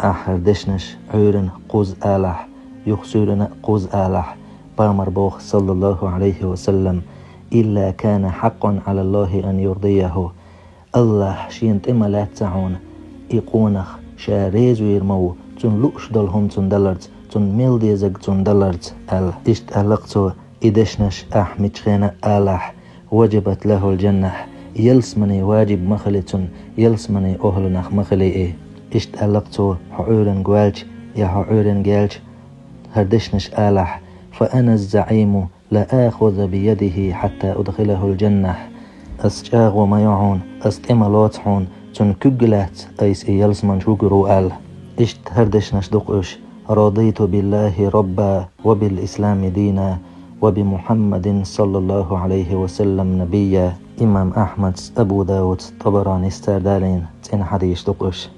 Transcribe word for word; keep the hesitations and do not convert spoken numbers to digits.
Ахь хӀара дешнаш Ӏуьйранна кхузза алахь, юха суьйранна а кхузза алахь, пайхамара боху, саллаллаху Ӏалайхи ва саллам: «إلا كان حقا على الله أن يرضيه». АллахӀ шена тӀе ма лаьцна хьуна и къонах, ша реза вийр ма ву, цунна лууш долу хӀума цунна даларца, цунна мел дезарг цунна даларца, аьлла. Иштта аьлла-кх цо: «И дешнаш ахь миччахьа а алахь, وجبت له الجنة, ялсамани ваджиб ма хили цунна, ялсамани охӀланах ма хили и». Иштта аьлла-кх цо: «Хьо Ӏуьйранга ваьлча я хьо Ӏуьйранга яьлча, хӀара дешнаш алахь: فأنا الزعيم لآخذ بيده حتى أدخله الجنة. Ас чӀагӀо ма йо хьуна, ас тӀе ма лоцу хьуна, цунна куьг а лаьцна айса и ялсамани чу вуьгур ву», аьлла. Иштта хӀара дешнаш ду-кх уьш: «رضيت بالله ربا وبالإسلام دينا وبمحمد صلى الله عليه وسلم نبيا». Имам Ахьмада, Абу Дауда, ТӀабаранис цара далийна цӀена хьадисаш ду-кх уьш.